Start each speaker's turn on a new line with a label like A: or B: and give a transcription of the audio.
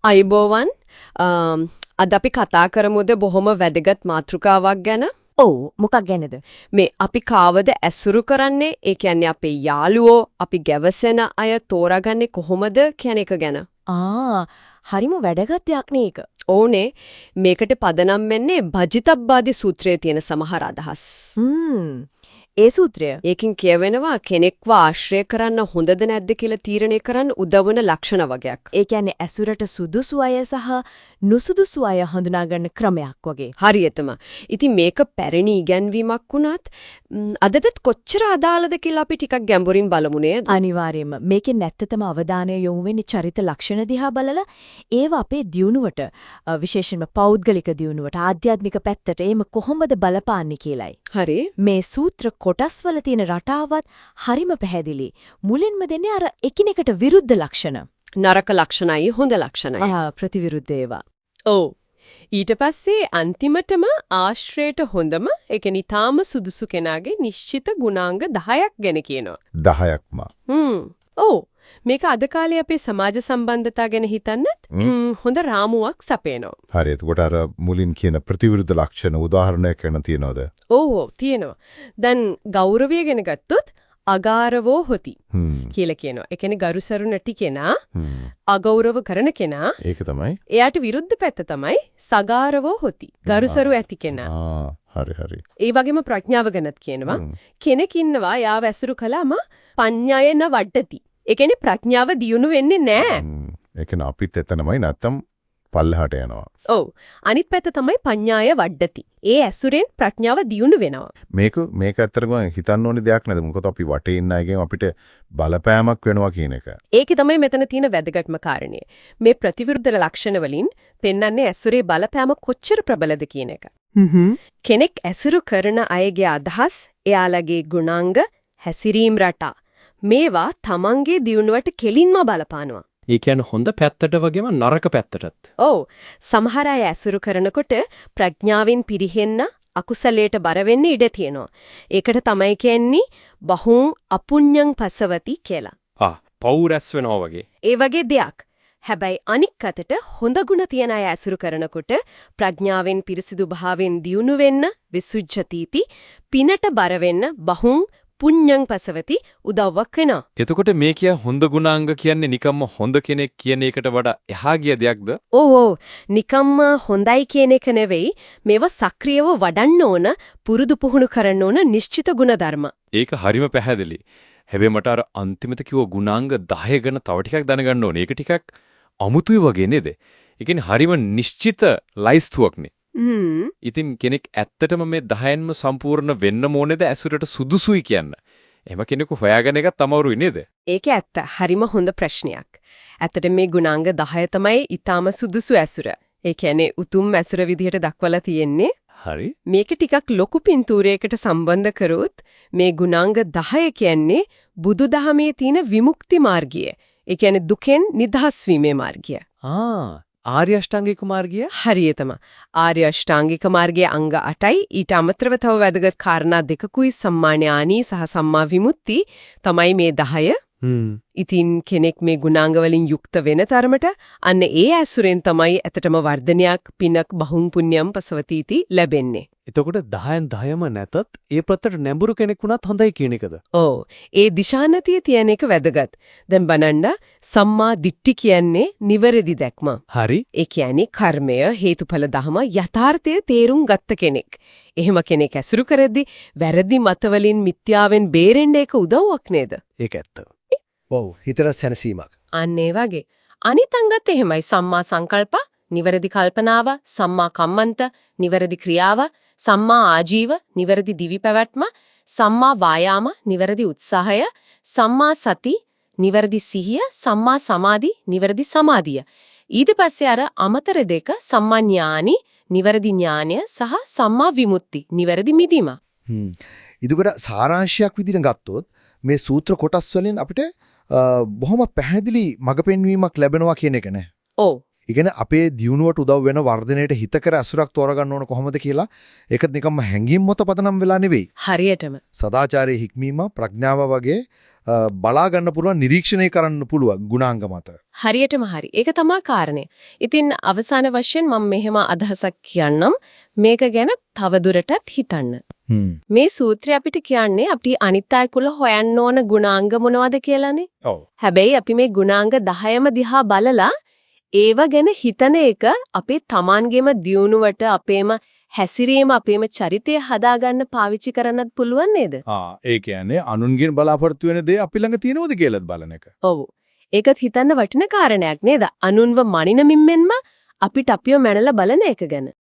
A: අයිබෝවන්, අද අපි කතා කරමුද බොහොම වැදගත් මාතෘකාවක් ගැන.
B: ඔව්, මොකක් ගැනද?
A: මේ අපි කාවද ඇසුරු කරන්නේ, ඒ කියන්නේ අපේ යාළුවෝ, අපි ගැවසෙන අය තෝරාගන්නේ කොහොමද කියන එක ගැන.
B: ආ, හරිම වැදගත් දෙයක් නේ ඒක.
A: ඕනේ, මේකට පදනම් වෙන්නේ භජිතබ්බාදි සූත්‍රයේ තියෙන සමහර අදහස්.
B: ඒ සූත්‍රය.
A: ඒකින් කියවෙනවා කෙනෙක්ව ආශ්‍රය කරන්න හොඳද නැද්ද කියලා තීරණය කරන්න උදව් වෙන ලක්ෂණ වගයක්.
B: ඒ කියන්නේ ඇසුරට සුදුසු අය සහ නුසුදුසු අය හඳුනා ගන්න ක්‍රමයක් වගේ.
A: හරියටම. ඉතින් මේක පැරණි ඉගැන්වීමක් වුණත් අදටත් කොච්චර අදාළද කියලා අපි ටිකක් ගැඹුරින් බලමු නේද?
B: අනිවාර්යයෙන්ම. මේකෙන් ඇත්තටම අවධානය යොමු වෙන්නේ චරිත ලක්ෂණ දිහා බලලා ඒවා අපේ දියුණුවට, විශේෂයෙන්ම පෞද්ගලික දියුණුවට, ආධ්‍යාත්මික පැත්තට එහෙම කොහොමද බලපාන්නේ කියලයි.
A: හරි.
B: මේ සූත්‍ර කොටස්වල තියෙන රටාවත් හරිම පැහැදිලි. මුලින්ම දෙන්නේ අර එකිනෙකට විරුද්ධ ලක්ෂණ.
A: නරක ලක්ෂණයි හොඳ ලක්ෂණයි.
B: ආ, ප්‍රතිවිරුද්ධ ඒවා.
A: ඔව්. ඊට පස්සේ අන්තිමටම ආශ්‍රයයට හොඳම, ඒ කියන්නේ ඊටාම සුදුසු කෙනාගේ නිශ්චිත ගුණාංග 10ක් ගැන කියනවා.
C: 10ක්ම.
A: ඔව්. මේක අද කාලේ අපේ සමාජ සම්බන්ධතා ගැන හිතන්නත් හොඳ රාමුවක් සපයනවා.
C: හරි, එතකොට අර මුලින් කියන ප්‍රතිවිරුද්ධ ලක්ෂණ උදාහරණයක් වෙන තියනවද?
A: ඔව් ඔව්, තියෙනවා. දැන් ගෞරවය ගැන ගත්තොත් අගාරවෝ හොති කියලා කියනවා. ඒ කියන්නේ ගරුසරු නැති කෙනා, අගෞරව කරන කෙනා.
C: ඒක තමයි.
A: එයාට විරුද්ධ පැත්ත තමයි සගාරවෝ හොති. ගරුසරු ඇති කෙනා.
C: ආ, හරි හරි.
A: ඒ වගේම ප්‍රඥාව ගැනත් කියනවා. කෙනෙක් ඉන්නවා යාව ඇසුරු කළාම පඤ්ඤායන වඩති. ඒ කියන්නේ ප්‍රඥාව දියුණු වෙන්නේ නෑ.
C: ඒ කියන්නේ අපිත් එතනමයි, නැත්තම් පල්ලෙහාට යනවා.
A: ඔව්. අනිත් පැත්ත තමයි පඤ්ඤාය වඩති. ඒ ඇසුරෙන් ප්‍රඥාව දියුණු වෙනවා.
C: මේක මේක ඇත්තටම හිතන්න ඕනේ දෙයක් නේද? මොකද අපි වටේ ඉන්න අයගෙන් අපිට බලපෑමක් වෙනවා කියන එක.
A: ඒකේ තමයි මෙතන තියෙන වැදගත්ම කාරණය. මේ ප්‍රතිවිරුද්ධ ලක්ෂණ වලින් පෙන්වන්නේ ඇසුරේ බලපෑම කොච්චර ප්‍රබලද කියන එක. කෙනෙක් ඇසුරු කරන අයගේ අදහස්, එයාලගේ ගුණාංග, හැසිරීම් රටා මේවා තමන්ගේ දියුණුවට කෙලින්ම බලපානවා.
D: ඒ කියන්නේ හොඳ පැත්තට වගේම නරක පැත්තටත්.
A: ඔව්. සමහර අය ඇසුරු කරනකොට ප්‍රඥාවෙන් පිරිහෙන්න, අකුසලයට බර වෙන්න ඉඩ තියෙනවා. ඒකට තමයි කියන්නේ බහුං අපුඤ්ඤං පසවති කියලා.
D: ආ, පව් රැස් වෙනවා වගේ.
A: ඒ වගේ දෙයක්. හැබැයි අනික් අතට හොඳ ගුණ තියෙන අය ඇසුරු කරනකොට ප්‍රඥාවෙන් පිරිසිදු භාවයෙන් දියුණු වෙන්න, විසුද්ධතිති, පිනට බර වෙන්න බහුං පුඤ්ඤං පසවති උදව්වක් වෙනවා.
E: එතකොට මේ කිය හොඳ ගුණාංග කියන්නේ නිකම්ම හොඳ කෙනෙක් කියන එකට වඩා එහා ගිය දෙයක්ද?
A: ඔව් ඔව්, නිකම්ම හොඳයි කියන එක නෙවෙයි, මේවා සක්‍රියව වඩන්න ඕන, පුරුදු පුහුණු කරන්න ඕන නිශ්චිත ගුණධර්ම.
E: ඒක හරිම පැහැදිලි. හැබැයි මට අර අන්තිමට කිව්ව ගුණාංග 10 ගැන තව ටිකක් දැනගන්න ඕනේ. ඒක ටිකක් අමුතුයි වගේ නේද? ඒ කියන්නේ හරිම නිශ්චිත ලයිස්තුවක් නේ. ඉතින් කෙනෙක් ඇත්තටම මේ 10න්ම සම්පූර්ණ වෙන්න ඕනේද ඇසුරට සුදුසුයි කියන්න? එහෙම කෙනෙකු හොයාගෙන එකත් අමාරුයි නේද?
A: ඒක ඇත්ත. හරිම හොඳ ප්‍රශ්නයක්. ඇත්තට මේ ගුණාංග 10 තමයි ඊටාම සුදුසු ඇසුර. ඒ කියන්නේ උතුම් ඇසුර විදිහට දක්වලා තියෙන්නේ.
E: හරි.
A: මේක ටිකක් ලොකු පින්තූරයකට සම්බන්ධ කරොත් මේ ගුණාංග 10 කියන්නේ බුදුදහමේ තියෙන විමුක්ති මාර්ගය. ඒ කියන්නේ දුකෙන් නිදහස් වීමේ මාර්ගය.
D: ආ, ආර්ය අෂ්ටාංගික මාර්ගය?
A: හරියටම. ආර්ය අෂ්ටාංගික මාර්ගයේ අංග 8යි, ඊට අමතරව තව වැදගත් කාරණා දෙකකුයි සම්මා ඥානී සහ සම්මා විමුක්ති තමයි මේ 10. ඉතින් කෙනෙක් මේ ගුණාංග වලින් යුක්ත වෙන තරමට අන්න ඒ ඇසුරෙන් තමයි ඇත්තටම වර්ධනයක්, පිනක්, බහුං පුණ්‍යම් පසවතීති ලැබෙන්නේ.
D: එතකොට 10න් 10ම නැතත් ඒ පැත්තට නැඹුරු කෙනෙක් වුණත් හොඳයි කියන එකද?
A: ඔව්. ඒ දිශානතිය තියෙන එක වැදගත්. දැන් බලන්න, සම්මා දිට්ඨි කියන්නේ නිවැරදි දැක්ම.
D: හරි.
A: ඒ කියන්නේ කර්මය, හේතුඵල ධම, යථාර්ථය තේරුම් ගත්ත කෙනෙක්. එහෙම කෙනෙක් ඇසුරු කරද්දි වැරදි මතවලින් මිත්‍යාවෙන් බේරෙන්න ඒක උදව්වක් නේද?
D: ඒක ඇත්ත.
F: ඔව්, හිතට සැනසීමක්.
A: අන්න ඒ වගේ. අනිත් අංගත් එහෙමයි. සම්මා සංකල්ප, නිවැරදි කල්පනාව, සම්මා කම්මන්ත, නිවැරදි ක්‍රියාව, සම්මා ආජීව, නිවැරදි දිවි පැවැත්ම, සම්මා වායාම, නිවැරදි උත්සාහය, සම්මා සති, නිවැරදි සිහිය, සම්මා සමාධි, නිවැරදි සමාධිය. ඊට පස්සේ අර අමතර දෙක සම්මා ඥානි, නිවැරදි ඥානය සහ සම්මා විමුක්ති, නිවැරදි මිදීම.
F: ඉදකට සාරාංශයක් විදිහට ගත්තොත් මේ සූත්‍ර කොටස් වලින් අපිට බොහොම පැහැදිලි මඟ පෙන්වීමක් ලැබෙනවා කියන එක නේ.
A: ඔව්.
F: ඒ කියන්නේ අපේ දියුණුවට උදව් වෙන වර්ධනයට හිතකර ඇසුරක් තෝරගන්න ඕන කොහොමද කියලා ඒකත් නිකම්ම හැඟීම් මත පදනම් වෙලා නෙවෙයි.
A: හරියටම.
F: සදාචාරයේ හික්මීම ප්‍රඥාව වගේ බලා ගන්න පුළුවන් නිරීක්ෂණය කරන්න පුළුවන් ගුණාංග මත.
A: හරියටම හරි. ඒක තමා කාරණය. ඉතින් අවසාන වශයෙන් මම මෙහෙම අදහසක් කියන්නම්. මේක ගැන තවදුරටත් හිතන්න. මේ සූත්‍රය අපිට කියන්නේ අපි අනිත් අය කුල හොයන්න ඕන ගුණාංග මොනවද කියලානේ.
F: ඔව්.
A: හැබැයි අපි මේ ගුණාංග 10ම දිහා බලලා ඒව ගැන හිතන එක අපේ තමන්ගේම දියුණුවට අපේම හැසිරීම අපේම චරිතය හදාගන්න පාවිච්චි කරන්නත් පුළුවන් නේද?
G: ආ ඒ කියන්නේ අනුන්ගෙන් බලාපොරොත්තු වෙන දේ අපි ළඟ තියෙනවද කියලාත් බලන එක.
A: ඔව්. ඒකත් හිතන්න වටින කාරණයක් නේද? අනුන්ව මනින මිම්මෙන්ම අපිට අපිව මැනලා බලන එක ගැන.